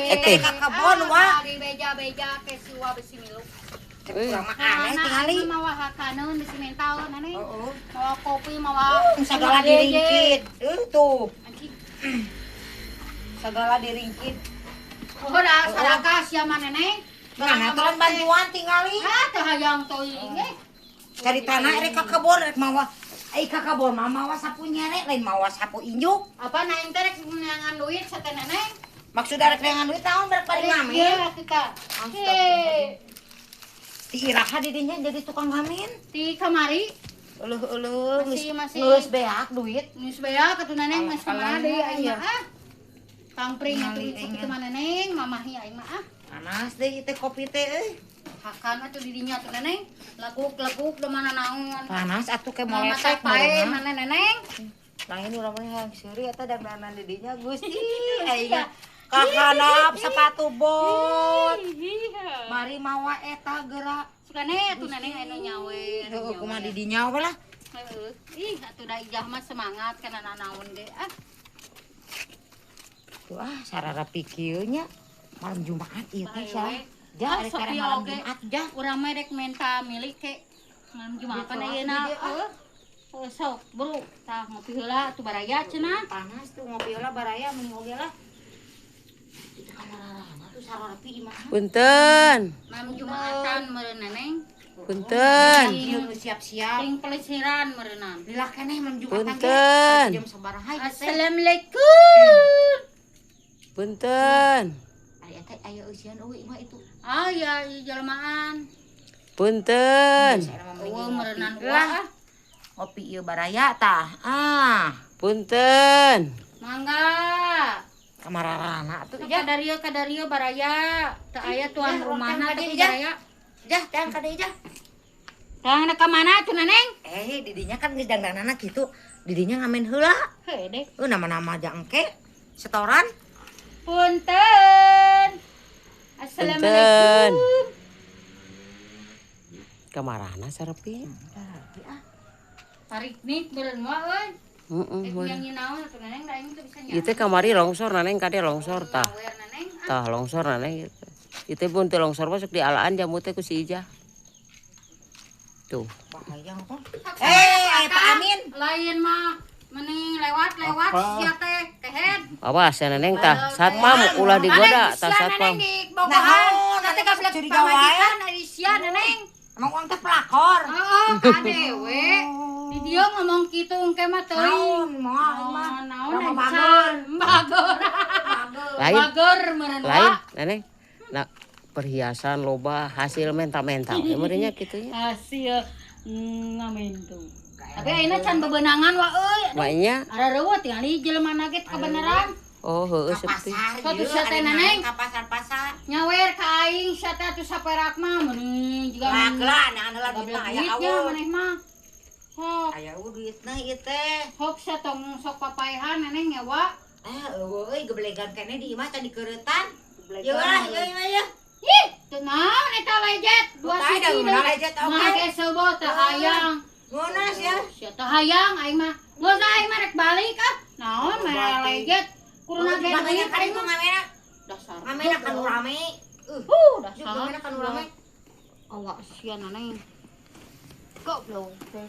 Ete. Ka kebon wa. Di beja-beja ke si wa besi milu. Urang mah aneh tingali. Mawa hakaneun besi mentaun aneh. Heeh. Mawa kopi, mawa Segala diringkit. Tuh. Anjing. Segala diringkit. Oh, dah sadaka sia mah neneng. Mana tolong bantuan tingali. Ah, teu hayang teuing eh. Cari tanah rek ka kebon rek mawa. Ai ka kebon mah mawa sapu nyere lain mawa sapu injuk. Apa naing teh rek neangan duit sate neneng? Maksud rek neangan duit naon berek bari ngamen. Iya, kita. Astagfirullah. Ti iraha di dinya jadi tukang ngamen. Ti kamari. Euleuh euleuh Masih geus beak duit. Geus beak atuh neneng geus kamana deui aing mah ah. Tangpring atuh Tingali kitu mah neneng, mamahi aing mah ah. Panas deui teh kopi teh euy. Hakan atuh di dinya atuh neneng. Lekuk-lekuk da mana naon. Panas atuh ke Mama moletek pae mana neneng. Lain urang mah hayang seuri eta dangdanan di dinya Gusti. Aing kahanap sepatu bot. Mari mawa eta geura. Sukane atuh neneng anu nyawe. Heueuh kumaha di dinya we lah. Heeh. Ih, atuh da ijah mah semangat kana nanaon ge ah. Tuh ah sararapi kieu nya. Malam Jumat ieu teh sia. Ja Ah, rek sok malam oge. Jumat ja. Urang mah rek menta milik ke malam Jumat Gitu, ayeuna. ah. Heuh. Sok, bro, tah ngopi heula atuh baraya cenah. Panas tuh ngopi heula baraya mending oge lah. Itu kamarana tuh sararapi imah. Punten. Malam Jumatan meureun neneng. Punten. Ieu nu siap-siap. Ting pelesiran meureunna. Lila keneh malam Jumatan ge. Punten. Jam sabaraha ieu teh? Assalamualaikum. Punten. Ari eta aya eusian eueuh imah itu. Aya ieu jelmaan. Punten. Eueuh meureunnan Lah. lah. Ngopi ieu baraya tah. Ah, Punten. Mangga. kamararana atuh ja. Kadario kadario baraya. Teu aya tuan Ya, rumahna urang teh ka dieu, baraya. Jah, teh ka dieu jah. Tang ka mana atuh neneng? Eh, didinya kan geus dangdanana kitu. Didinya ngamen heula. Heuh deh. Nama-nama aja engke setoran. Punten. Punten. Assalamualaikum. Kamarana sarepi? Tarik nih beureun wa euy. Heeh. Eh yang naon atuh neneng da aing teu bisa Ieu teh kamari longsor neneng kade longsor tah. Nyawer neneng. Ah, Tah longsor neneng ieu teh. Ieu teh pun teu longsor masuk di alaan jamu teh ku si Ijah. Tuh. Bahaya kok. Sok Eh, sama Pak Amin. Lain mah mending lewat-lewat sia teh kehed. Awas ya neneng tah satpam ulah digoda tah satpam. Bogohan. Naon, Nanti neneng kablek curiga wae. pamajikan ari sia neneng. Emang uang teh pelakor. Heeh, kadewe. Di dieu ngomong kitu engke mah teuing. Naon, moal mah. Naon Urang mah encan. Bageur. Lain Bageur meureun lain wa. neneng. Nah, perhiasan loba hasil menta-menta we meureun nya kitu nya. Hasil ngamen tuh. Tapi ayeuna can bebenangan wa euy. Maknya Ara reueuh tingali jelema ge kebenaran. oh heueuh Ka seperti pasar Suatu ieu, sia teh ari neneng. ka pasar-pasar. Nyawer ka aing sia teh atuh saperak mah meuning jiga Lah, geula neangan heula duit gablek mah aya duitnya aweuh. maneh mah. Sok, Aya eueuh duitna ieu teh. sok sia tong sok papaehan neneng nyawa. Eh, eueuh euy geblegan keneh di imah can dikeuretan. Ieu lah, ieu imah ieu. Ih, teu naon eta lejet dua Tah, sisi da deui. meunang lejet oke. Mah ge seueuh teu hayang. Ngeunah sia. Sia teu hayang aing mah. Geus aing mah rek balik ah. Naon mah lejet. Kuruna ge Makanya duit kan aing itu mah. ngamena. Dasar. Ngamena kan rame. Dasar. Ngamena kan rame. Awak sia neneng. Goblok teh.